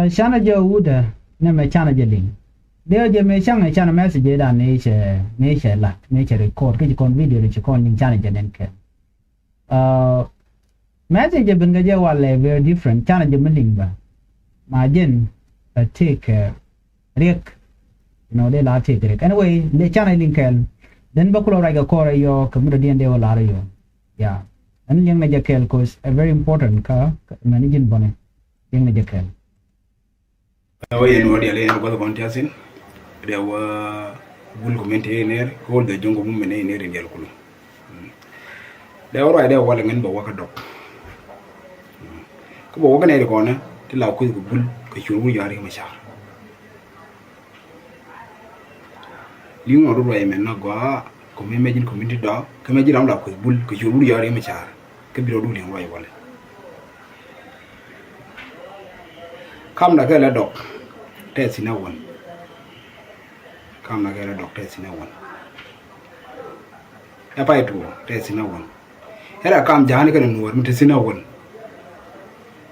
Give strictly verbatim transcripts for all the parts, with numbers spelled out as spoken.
Canɛ jɛ wutdä nɛmɛ canɛ jɛ liŋ. Dee jɛ mëë caŋ ɛ canɛ message dan ni cɛ ni cɛ lat ni cɛ record kä ci kɔn video di ci kɔn liŋ canɛ jɛ nɛn kɛl. Message jɛ ben kɛ jɛ walɛ very different canɛ jɛ mi liŋ bä. Ma jɛn bɛ take riɛk. You know, dee la take riɛk anyway. Dee canɛ liŋ kɛl. Then bä kulɔ ruac kɛ kɔrɛ yɔ kɛ mi dɔ diɛn dee wä lar yɔ. Yeah. Ɛn liŋ nɛ jɛ kɛl cause a very important kä mɛn ji̱n bɔnɛ. Liŋ nɛ jɛ kɛl. Ɛ wä yɛn wä dial yɛn wä guath kɔn tiasin. Dɛ wä bul community ner kol dɛ jungo mum ne ner dial kulu. Dɛ wä ruai dɛ wä lɛ ŋɛn bɛ wä kä dɔk. Kä bɛ wä kä nɛ di kɔnɛ ti la kuth kɛ bul kɛ cur wur yari ma car. Liŋ ŋɔt ruai mɛn na gɔaa kɔmi mɛ ji̱n community dɔ kä mɛ ji̱ ram la kuth bul kɛ cur wur yari ma car. Kä bi rɔ dul yɛn ruac walɛ. Kam na kɛ lɛ dɔk tɛ thin a wän. Kam na kɛ lɛ dɔk tɛ thin a wän. Ɛ pay tuɔ tɛ thin a wän. Ɛ ra kam ja̱a̱ni kɛn nuɔr mi te thin a wän.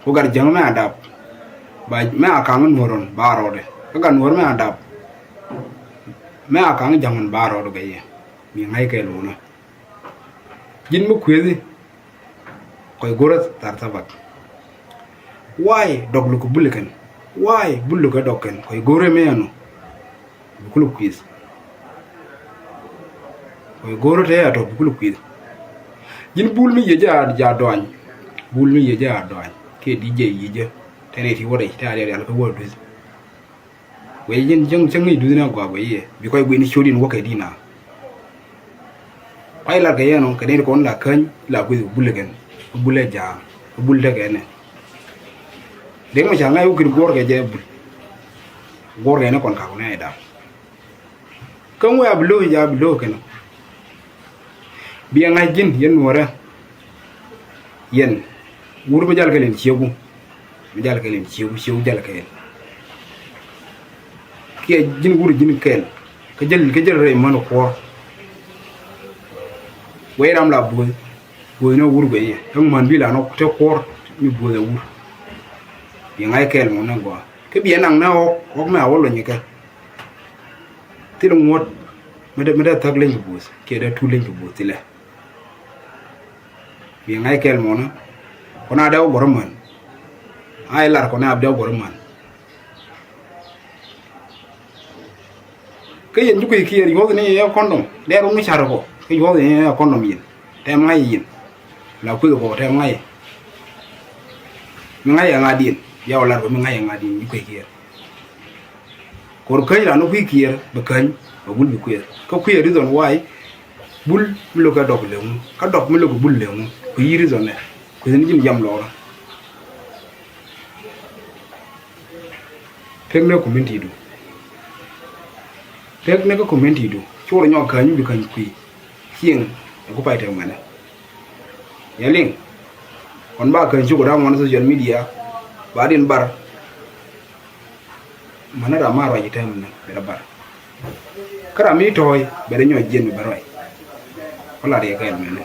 Ku gat ja̱ŋ mɛ a dap ba mɛ a kaŋ nuɔr ɔn ba rɔɔdɛ kä gat nuɔr mɛ a dap. Mɛ a kaŋ ja̱ŋ ɔn ba rɔɔdɛ gɛ yɛ mi ŋa̱c kɛ luunä. Ji̱n mi kuethi kɔc go̱rä thar thabat. Why dɔk luk kɛ bul kɛn? Why bul luk kɛ dɔk kɛn kɔc go̱rä mɛ ɛnɔ? Bi kul kueth. Kɔc go̱rä te a tɔ bi kul kueth. Ji̱n bul mi yie jɛ a ja dɔany. Bul mi yie jɛ a dɔany kiɛ di jɛ yie jɛ. Tɛn iti wä rɛc te a rial rial kä wä duth. Guɛy ji̱n cäŋ cäŋ i̱ duth ni agɔaa guɛy iɛ bi kɔc guini ciöt in wäkɛ di̱n a. Pay lat kɛ yɛn ɔ kɛ ni kɔn la käny la gui̱th bulɛ kɛn bulɛ ja̱a̱ bulɛ tekɛ nɛ. Dek mɛ ca ŋa̱c wä kir guɔ̱r kɛ jɛ bul. Guɔ̱r kɛ ni kɔn kakɔ nɛ dap. Kä ŋuɛ a bi lo̱o̱c a bi lo̱o̱c kɛn ɔ. Biɛ ŋa̱c ji̱n yɛn nuɔrɛ. Yɛn wur mi jal kɛl in cieku. Mi jal kɛl in cieku cieku jal kɛl. Kiɛ ji̱n wur ji̱n kɛl kä jäl kä jäl rɛy män kuɔr. Wee ram la buɔth buɔth ni wur guɛy yɛ kä ŋuan bi la nɔ te kuɔr mi buɔth a wur. Biɛ ŋa̱c kɛl mɔ ni gɔaa kä biɛ naŋ ni ɣɔk ɣɔk mi a wä lony kɛ. Thil ŋuɔ̱t mi dee mi dee thäk leny kɛ buɔth kiɛ dee tu leny kɛ buɔth thilɛ. Bi ŋa̱c kɛl mɔnä kɔn a dɛw gɔr män. A ilar kɔn a dɛw gɔr män. Kä yɛn jukuc kiɛɛr yuɔth ni yɛ kɔndɔm dɛr wä mi car kɔ kä yuɔth ni yɛ kɔndɔm yɛn tɛm ŋa̱c yɛn. La kueth kɔ tɛm ŋa̱c. Mi ŋa̱c yɛ ŋa̱diɛn ya wä lar kɔ mi ŋa̱c yɛ ŋa̱diɛn jukuc kiɛɛr. Kor käny ran ni kui̱ kiɛɛr bɛ käny bɛ bul bi kuɛɛr kä kui̱ reason why. Bul mi lo̱k kɛ dɔk leŋu kä dɔk mi lo̱k kɛ bul leŋu kui̱ reason nɛ kui̱ ni ji̱n jam lɔɔrä. Pek ni community du pek ni kä community du cor nyɔk käny bi käny kui̱. Cieŋ ɛ ku pay tɛk mɛnɛ. Yɛ liŋ kɔn ba käny cuk daa ŋuan social media ba din bar. Mänä ram ma ruac itɛm ni bɛ rɛ bar. Kä ram mi tɔɔy bɛ rɛ nyɔc jiɛn mi bɛ ruac. Kä lat yɛ kɛɛl mɛnɛ.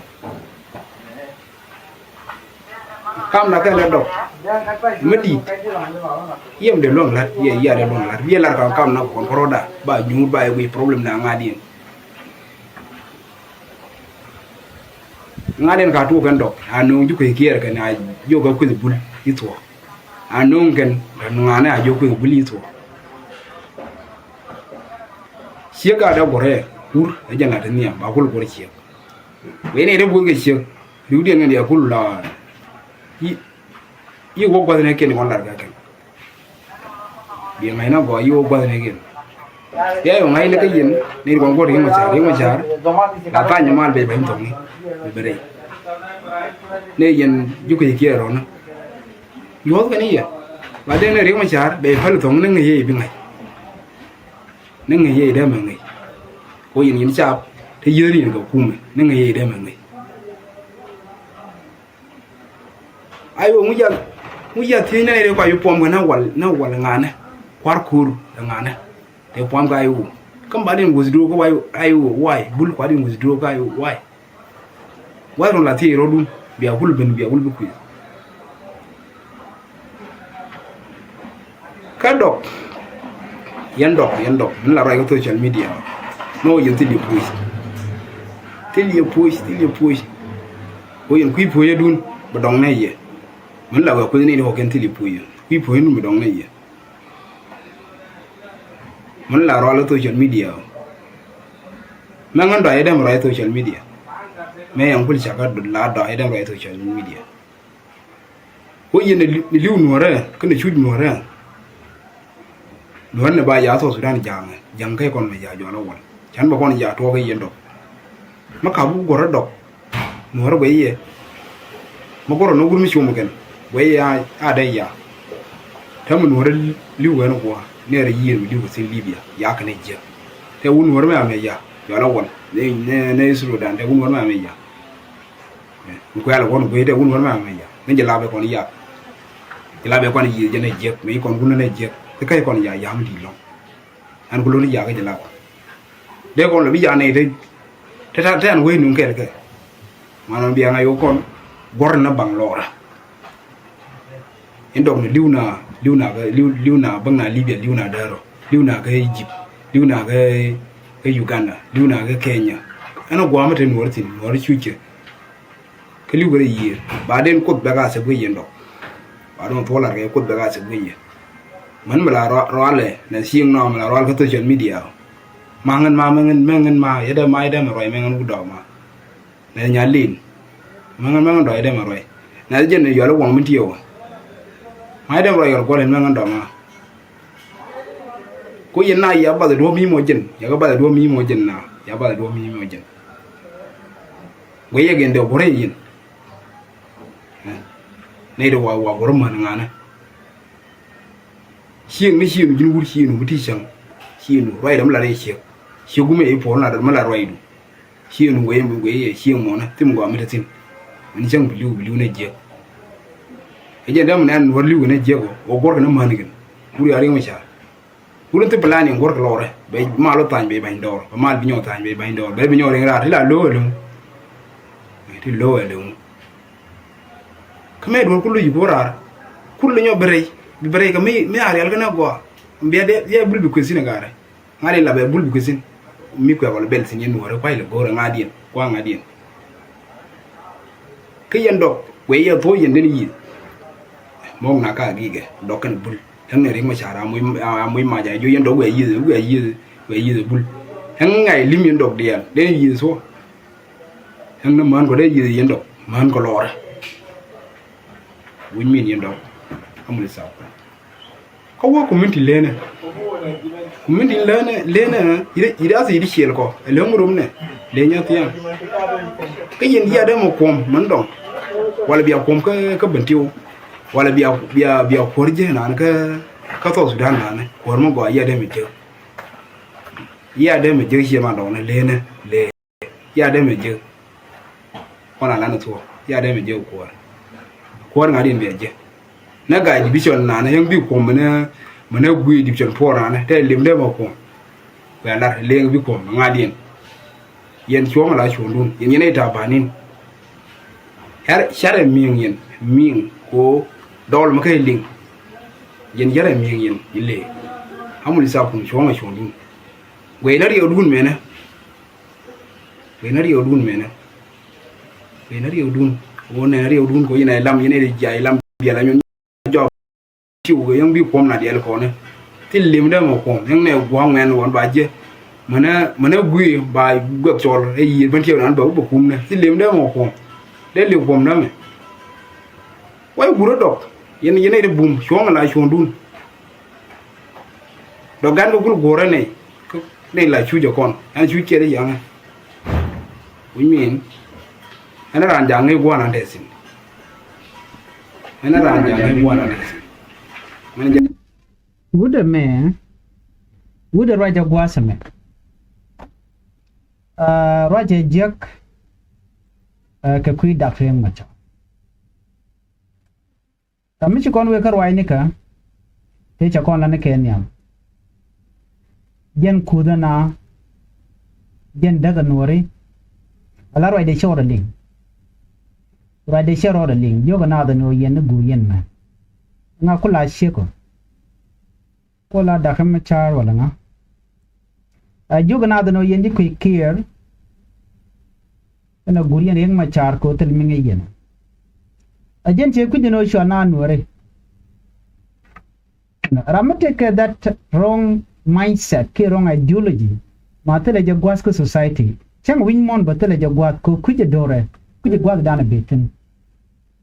Kam na kɛɛl ɛ dɔk mi di̱i̱t. Yɛm dee luäŋ la̱t yɛ yia dee luäŋ la̱t biɛ lar kam kam na kɔn kɔrɔda ba nyuur ba yɛ wi̱i̱ problem na ŋa̱diɛn. Ŋa̱diɛn ka tuɔɔk kɛn dɔk a nööŋ ji̱ kuec kiɛɛr kɛn a jiök kɛ kueth bul i̱ thuɔɔk. A nööŋ kɛn kɛn ŋa̱nɛ a jiök kueth bul i̱ thuɔɔk. Ciek a dee guɔ̱rɛ wur ɛ jɛn lat nhiam ba kul guɔ̱r ciek. Wen i̱ dee buɔth kɛ ciek riwdiɛn kɛn diɛ kul la i̱ wä gua̱th nɛ kiɛn kɔn lar kɛ kɛn. Biɛ ŋa̱c na gɔaa yi wä gua̱th ni kiɛn. Bia yɔ ŋa̱c ni kä yɛn ni kɔn kuɔt Riek Machar Riek Machar. La thany mal bɛ bɛny thɔŋni bɛ bɛ rɛy. Ni yɛn jukuc kiɛ rɔni. Yuɔth kɛ ni yɛ. Ba den ni Riek Machar bɛ päl thɔŋni ni ŋäc yɛ bi ŋa̱c. Ni ŋäc yɛ dee mɛ ŋäc. Ko yɛn yɛn cap te yieth ni yɛn kɛ kumɛ ni ŋäc yɛ dee mɛ ŋäc. Ai wä ŋu jal ŋu jal thiec nɛ rɛ kua yu puɔm kɛ nɛ wal nɛ wal ŋanɛ kuar kur ɛ ŋanɛ. Tɛ puɔm ka yu wu kä ba din withdraw kä wai ai wu wai bul kua din withdraw ka yu wai. Wai run la thiec rɔ dun bia kul ben bia kul bi kui̱. Kä dɔk, yɛn dɔk, yɛn dɔk min la ruac kä social media. Mɛ wä yɛn thil yɛ puc, thil yɛ puc, thil yɛ puc. Wä yɛn kui̱ puc yɛ dun bɛ dɔŋ nɛ yɛ. Min la wɛ kueth ni wä kɛn thil yɛ puc yɛ kui̱ puc yɛ dun bɛ dɔŋ nɛ yɛ. Min la ruac kä social media. Mɛ ŋän dɔc yɛ dɛm ruac social media. Mɛ yɛn kul cak kä la dɔc yɛ dɛm ruac social media. Wä yɛn ni li̱w nuɔ̱ɔ̱rɛ kä ni cuc nuɔ̱ɔ̱rɛ. Nuɔ̱ɔ̱rɛ ni ba ya̱a̱ South Sudan ja̱a̱ŋ, ja̱a̱ŋ kä kɔn mɛ ya̱a̱ jual a wal. Can bɛ kɔn ya̱a̱ tuɔɔk kä yɛn dɔk. Mɛ ka buk guɔ̱rä dɔk. Nuɔ̱ɔ̱rɛ guɛ yɛ. Mɛ guɔ̱rä ni wur mi cum kɛn guɛ yɛ a dee ya̱a̱. Täämɛ nuɔ̱ɔ̱rɛ li̱w kɛn gua̱a̱ nɛɛrɛ yiëër mi li̱w kɛ thi̱n Libya ya̱a̱ kɛn jiäk. Tɛ wur nuɔ̱ɔ̱rɛ mɛ amɛ ya̱a̱ jual a wal. Nɛ nɛ nɛ Sudan tɛ wur nuɔ̱ɔ̱rɛ mɛ amɛ ya̱a̱. Mi kuɛ̈ɛ̈l kɔn gui̱i̱r tɛ wun wär mɛ amɛ ya ni jɛ la bɛ kɔn yak. Jɛ la bɛ kɔn yiëë jɛ nɛ jiäk mi kɔn wun nɛ jiäk ti kä kɔn ya yam di̱i̱t lɔ̱ŋ. Ɛn ku lo̱n yak jɛ la kɔn dee kɔn lɔ bi yak nɛy te te te ɛn wec nuŋ kɛl kɛ. Man ɔn biaŋ a yo̱o̱k kɔn guɔ̱r ni baŋ lɔɔrä. In dɔk ni li̱w na li̱w na kä li̱w li̱w na bäŋ na Libya li̱w na däär rɔ li̱w na kä Egypt li̱w na kä kä Uganda li̱w na kä Kenya. Ɛn a gua̱a̱m a te nuɔ̱ɔ̱r thi̱n nuɔ̱ɔ̱r cucɛ. Kä li̱w kɛ rɛ yiëër ba den Kuoth bɛ ka thep kɛ yɛn dɔk. Ba den thuɔ̱k lar kɛ Kuoth bɛ ka thep kɛ yɛn. Män mi la rualɛ nɛ cieŋ nɔ mi la rual kä social media. Ma ŋän ma mɛ ŋän mɛ ŋän ma yɛ dee ma yɛ dee mɛ ruac mɛ ŋän wut dɔk ma. Nɛ nya lin. Mɛ ŋän mɛ ŋän dɔk yɛ dee mɛ ruac nɛ jɛn ni yɔl iwɔŋ mi tiɛw. Ma yɛ dee mɛ ruac yɔl guɔl in mɛ ŋän dɔk ma. Ku yɛn na yɛ bath duɔ̱p mi mɔ jɛn yɛ kɛ bath duɔ̱p mi mɔ jɛn na yɛ bath duɔ̱p mi mɔ jɛn. Guɛ yɛ gɛn dee guɔrɛ yɛn. Nɛy ti wa wa guɔrɛ män ŋanɛ. Cieŋ ni cieŋ ji̱n wur cieŋ bi ti cäŋ. Cieŋ ruacdɛ mi la rɛy ciek. Ciek gumɛ i̱ puɔl na dɔr mi la ruacdu. Cieŋ wee mi wee yɛ cieŋ mɔnä thim gɔaa mi te thi̱n. Min cäŋ bi li̱w bi li̱w nɛ jiäk. Ɛ jɛn dee mi nɛn wär li̱w kɛ nɛ jiäk ɔ wä guɔ̱r kɛ nɛ män kɛn. Wur ya riŋ mi ca. Wur in thi plan in guɔ̱r kɛ lɔrɛ bɛ mal wä tha̱a̱ny bɛ ba̱ny dɔɔr bɛ mal bi nyɔk tha̱a̱ny bɛ ba̱ny dɔɔr bɛ bi nyɔk riŋ raar ti la lo̱o̱ ɛ lo̱o̱. Ti lo̱o̱ ɛ lo̱o̱. Kä mɛ duɔ̱ɔ̱r kul luc bi wä raar kul luny ɔ bi rɛy bi rɛy kɛ mi mi a rial kɛn a gɔaa. Bia dee bia bul bi kueth thi̱n ɛ gaarɛ. Ŋa̱diɛn la bɛ bul bi kueth thi̱n mi kuɛ kɔl bɛl thi̱n yɛn nuɔ̱ɔ̱rɛ kuay lɛ go̱o̱rɛ ŋa̱diɛn kua ŋa̱diɛn. Kä yɛn dɔk kuɛ yɛ thuɔ̱ɔ̱c yɛn den yiëth. Mɔk na ka gikɛ dɔk kɛn bul. Tɛŋ ni rik mɛ car a muc mac a jiɔ yɛn dɔk wiɛ yiëth wiɛ yiëth wiɛ yiëth bul. Tɛŋ ŋa̱c lim yɛn dɔk diaal den yiëth thuɔ̱k. Tɛŋ ni män kɔ dee yiëth yɛn dɔk män kɔ lɔɔrɛ. Wi̱c min yɛn dɔk. Amuc thap. Kä wä community lenɛ. Community lenɛ lenɛ. Yiri asi yiri ciel kɔ ɛ lɛ ŋurum nɛ. Lɛ nya thiaŋ. Kä yɛn yia dee mɛ kuɔm mɛn dɔŋ. Wala bia kuɔm kä kä Bentiu. Wala bia bia bia kuɔr jɛ nan kä kä South Sudan nan kuɔr mɛ gɔa yia dee mɛ jek. Yia dee mɛ jek ciɛ ma dɔŋ nɛ lenɛ lɛ. Yia dee mɛ jek. Kɔn a lan thuɔk yia dee mɛ jek kuɔr. Kuɔr ŋa̱diɛn bia jek. Nɛ ga̱a̱c division nanɛ yäŋ bi kuɔm mɛnɛ mɛnɛ guiy division puɔr nanɛ tɛ lim dee mɛ kuɔm. Kuɛ lar liŋ bi kuɔm ŋa̱diɛn. Yɛn cuɔ̱ŋ la cuɔ̱ŋdun yɛn yɛn ita banin. Car carɛ mi̱i̱ŋ yɛn mi̱i̱ŋ ko dɔl mɛ kä liŋ. Yɛn carɛ mi̱i̱ŋ yɛn yɛn le. Amul isa kum cuɔ̱ŋ a cuɔ̱ŋdun. Guɛ ina riɛwdun mɛnɛ. Guɛ ina riɛwdun mɛnɛ. Guɛ ina riɛwdun. Guɛ ina riɛwdun ko ina ilam ina ija ilam biɛl anyun. Jɔk. Ciw kɛ yäŋ bi kuɔm na diɛl kɔnɛ. Thil lim dee mɔ kuɔm yäŋ nɛ gua̱a̱ŋ mɛn ɣɔn ba jiɛ. Mɛnɛ mɛnɛ gui ba guɛk cɔl ɛ yiëër ben tiɛw nan bɛ wä bɛ kum nɛ thil lim dee mɔ kuɔm. Dee liw kuɔm dee mɛ. Wai gurä dɔk yɛn yɛn ɛ ri bum cuɔ̱ŋ la cuɔ̱ŋdun. Dɔk gan kɛ gul guɔrɛ nɛ nɛ la cuc ɛ kɔn ɛn cuc kiɛ ri yaŋɛ. Wi̱c min ɛn raan jaŋ ni gua̱a̱n an tɛ thi̱n. Ɛn raan jaŋ ni gua̱a̱n an tɛ thi̱n. Mɛn jaŋ. Wut ɛmɛ wut ɛ ruac ɛ gua̱a̱th ɛmɛ. Ruac ɛ jiäk kɛ kui̱ dak riɛŋ mɛ cɔ. Kä mi ci kɔn wek kä ruacnikä tëë cɛ kɔn lanikɛ nhiam. Jɛn kuthä na jɛn däk ɛ nuɔri. Ala ruacdɛ cɛ rɔɔdɛ liŋ. Ruacdɛ cɛ rɔɔdɛ liŋ jiök ɛ naath ɛ nuɔr yɛn ni guur yɛn mɛ. Ŋa kula ciek ɔ. Ko la dakä ma car wala ŋa. A jiök naath ɛn ɣöö yɛn ji̱ kui̱ Kiir. Ɛn a gur yɛn Riek Machar kɛ ɣöö thil mi ŋäc yɛn. A jɛn cɛ kui̱c ɛn ɣöö cua naath Nuääri. Ram mi tekɛ that wrong mindset kiɛ wrong ideology, ma thilɛ jɛ gua̱th kä society. Cäŋ wi̱ny muɔ̱ɔ̱n bä thilɛ jɛ gua̱th kɛ ɣöö kui̱cɛ do̱rɛ, kui̱cɛ gua̱thdan bi thi̱n.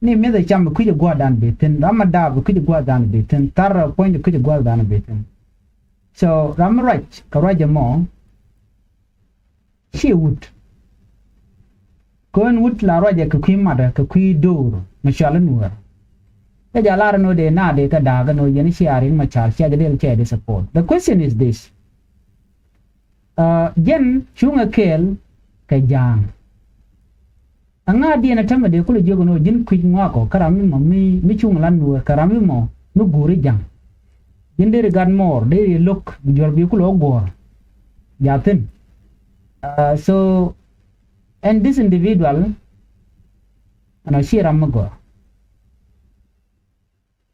Ni mi̱eth ɛ cam kui̱cɛ gua̱thdan bi thi̱n. Ram mi daap kui̱cɛ gua̱thdan bi thi̱n. Thar ɛ puɔ̱ny kui̱cɛ gua̱thdan bi thi̱n. So ram mi ruac kɛ ruac ɛmɔ, ciɛ wut. Kɛ ɣöö ɛn wut la ruacɛ kɛ kui̱ matdä, kɛ kui̱ do̱r mi cɔal i̱ Nuäär. Kä jɛ lar ɛn ɣöö dee naath dee kɛ da̱a̱k ɛn ɣöö yɛn cia Riek Machar, cia jɛ dee, cia jɛ dee support. The question is this. Uh, jɛn cuŋɛ kɛɛl kɛ Ja̱a̱ŋ. Aŋa diɛn ɛ tämɛ dee kulɛ jiök ɛn ɣöö ji̱n kui̱c ŋɔakɔ kä ram mi mɔ mi, mi cuŋ la Nuäär kɛ ram mi mɔ mi guuri Ja̱ŋ. Ji̱n deri gat mɔɔr, deri lo̱k, bi juɔ̱r bi kulɛ wä guɔ̱ɔ̱r. Jathin. Uh, so, ɛn this individual, ɛn ɔ ci ram mi gɔaa.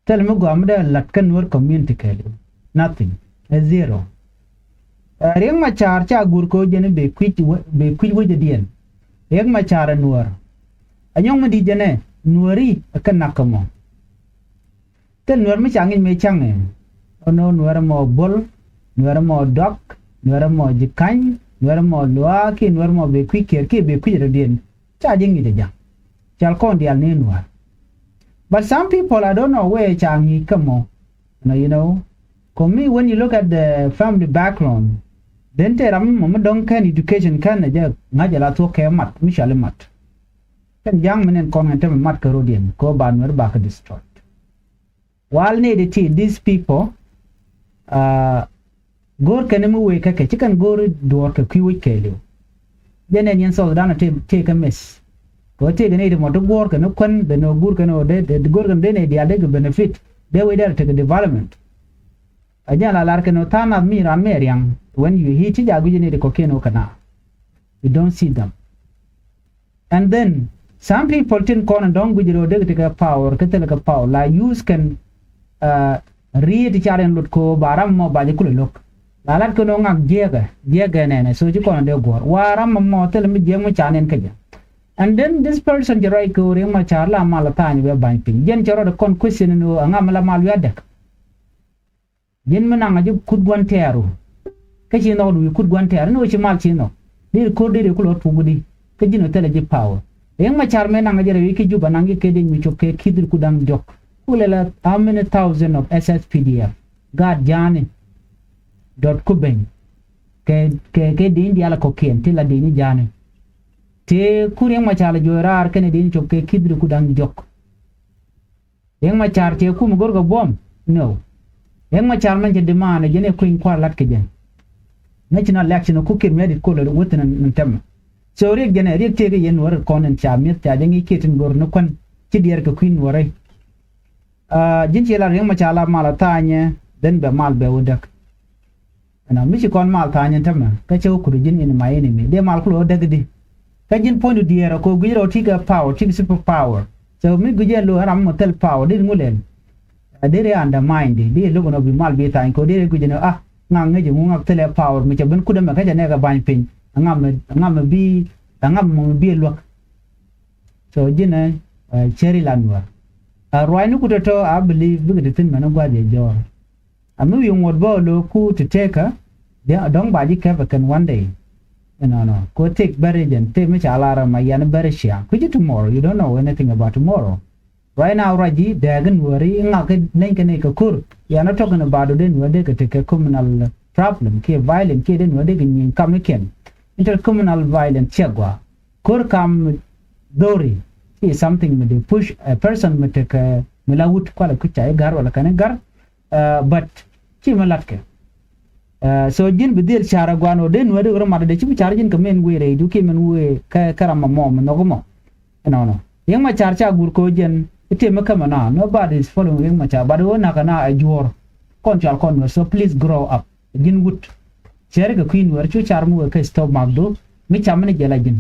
Thil mi gɔaa mi dee la̱t kä Nuer community kɛɛliw. Nothing. A zero. Ɛ, Riek Machar ca gur kɛ ɣöö jɛn i̱ bɛ kui̱c wä-, bɛ kui̱c wecdiɛn. Riek Machar ɛ Nuäär. Anyɔ̱ŋ mi di̱t jɛn ɛ Nuääri ɛ kɛ nak kɛ mɔ. Thil Nuäär mi ca ŋi̱c mëë ca̱ŋ ɛ. Ɣän ɣöö Nuäär ɛmɔ Bol, Nuäär ɛmɔ Duak, Nuäär ɛmɔ Ji̱kany, Nuäär ɛmɔ Luaak kiɛ Nuäär ɛmɔ bɛ kui̱c Kiir kiɛ bɛ kui̱c rɔ̱diɛn. Ca ji̱ ŋi̱c ɛ Ja̱ŋ. Cɔal kɔn diaal ni Nuäär. But some people, I don't know where ca ŋi̱i̱c kä mɔ. Nɔ, you know, kɔ mi, when you look at the family background, then tëë ram mɔ mi dɔ̱ŋ kɛn education kɛn ɛ jɛ ŋa̱c ɛ la thuɔ̱k kɛ mat mi cɔal i̱ mat. Kɛn Ja̱ŋ mi nɛn kɔn kɛn te mi mat kɛ rɔ̱diɛn kɛ ɣöö ba Nuäär ba kɛ destroyed. Wal nɛy ti ti, these people, uh, go̱o̱r kɛn mi wëë kä kɛ, ci kɛn go̱o̱r duɔ̱ɔ̱r kɛ kui̱ wec kɛɛliw. Jɛn ɛn yɛn South Sudan tëë, tëë kä meth. Kɛ ɣöö tëëkɛ nɛy ti mɔ ti guɔ̱ɔ̱r kɛn kuän, ben ɣöö guur kɛn ɣöö dee, dee, go̱o̱r kɛn dee nɛy diaal dee kɛ benefit. Dee wec dee tekɛ development. A jɛn la lar kɛn ɣöö tha̱a̱ŋ nath mi raan mi ria̱ŋ. When you hear, ci jaak guic nɛy ti kɔ̱kiɛn ɣöö kɛ na. You don't see them. And then some people tin kɔn in dɔ̱ŋ guic rɔ dek ti kɛ power, kä thil kɛ power la use kɛn, uh, riet ti car in lot ko ba ram mɔ ba jɛ kulɛ lo̱k. La lat kɛn ɔ ŋak jiɛkɛ, jiɛkɛ nɛnɛ, so ci kɔn in dee guɔ̱r wa ram mɔ thil mi jiɛk mi ca nɛn kä jɛ. And then this person jɛ ruac kɛ ɣöö Riek Machar la mal a tha̱a̱ny bɛ ba̱ny piny. Jɛn cɛ rɔ di kɔn question in ɣöö aŋa mi la mal wi̱i̱ adɛk. Ji̱n mi naŋ a ji̱ kut gua̱n tɛɛru. Kä ci nhɔk di wi̱i̱ kut gua̱n tɛɛru ni wä ci mal ci nhɔk. Deri ko̱r deri kulɛ wä puk di. Kä ji̱n wä thilɛ ji̱ power. Riek Machar mëë naŋ a ji̱ rɛy wi̱i̱ ki Juba naŋ ji̱ kɛ dee mi cop kɛ ki̱th ri kut da̱ŋ diɔ̱k. Kulɛ la how many thousand of S S P D F. Gaat ja̱a̱ni. Dɔt ku beny. Kɛ, kɛ, kɛ dee in diaal a kɔ̱kiɛn ti la dee ni ja̱a̱ni. Tëë ku Riek Machar la juɔc raar kɛnɛ dee ni cop kɛ ki̱th ri kut da̱ŋ diɔ̱k. Riek Machar cɛ kum go̱rkɛ buɔ̱m? No. Riek Machar mɛn cɛ demand ɛ jɛn ɛ kui̱ny kua̱r lat kɛ jɛn. National election ɛ ku Kiir mi adit kol ɛ wethin ɛn tɛmɛ. So Riek jɛn ɛ Riek tëëkɛ yɛn Nuäär kɔn ɛn ca mi̱eth ca jɛ ŋi̱i̱c kiɛ tin go̱r ni kuän ci diɛɛr kɛ kui̱ Nuäärɛ. Ah, ji̱n ci la Riek Machar la mal a tha̱a̱nyɛ, then bɛ mal bɛ wä däk. Ɛnɔ mi ci kɔn mal tha̱a̱ny ɛn tämɛ kä cä wä kut ji̱n in my enemy dee mal kulɛ wä däk di. Kä ji̱n puɔ̱nydu diɛɛr ɛ ko̱ guic rɔ ti kɛ power, ti kɛ super power. So mi guic ɛn lo̱ ɛn ram mɔ thil power di ŋu lɛl. Ɛ dee rɛ undermine di, di lo̱k ɛn ɔ bi mal bi tha̱a̱ny ko̱ dee rɛ guic ɛn ɔ ah ŋak ŋäc ɛŋu ŋak thilɛ power mi cɛ ben kut ɛmɛ kä cɛ nɛɛkɛ ba̱ny piny. Ɛŋa mɛ, ɛŋa mɛ bi, ɛŋa mɛ bi luäk. So ji̱n ɛ cɛri la Nuäär. Ɛ ruacni kut tɔ̱tɔ̱, I believe bikɛ ti thi̱n mɛn ɛ gua̱th yɛ jɔɔr. A mi wi̱i̱ ŋuɔ̱t bä lo̱o̱ ku ti tekä, dɔ̱ŋ ba ji̱ kɛpɛ kɛn one day. Ɛnɔnɔ ko take very urgent, take mi ca lar ma yan very ciaŋ. Kui̱ci tomorrow, you don't know anything about tomorrow. Right now ruac ji̱ dɛɛk in Nuääri iŋak ki leny kɛn ikä ko̱r. Yan ɔ talking about dee Nuäär dee kɛ tekɛ communal problem kiɛ violence kiɛ dee Nuäär dee kɛ nyieny kam ikiɛn. Inter communal violence ciɛ gɔaa. Ko̱r kam dhori. Ci something mi dee push a person mi tekɛ mi la wut kualɛ kui̱ ca i̱ ga̱r wala kɛn i̱ ga̱r. Uh, but ci mi latkɛ. Uh, so ji̱n bi dhil car a guan ɔ dee Nuäär di ɣöö mat dee ci bi car ji̱n kɛ min wëë rɛy du kiɛ min wëë kɛ, kɛ ram mɔ mɔ mi nhɔk mɔ. Ɛnɔnɔ Riek Machar ca gur kɛ ɣöö jɛn i̱ tëë mi kämɛ na, nobody is following Riek Machar, but ɣöö nakä na ɛ juɔ̱ɔ̱r. Kɔn cual kɔn Nuäär, so please grow up. Ji̱n wut. Cɛɛri kɛ kui̱ Nuäär cu car mi wëë kä stop mak du mi ca mi ni jɛ la ji̱n.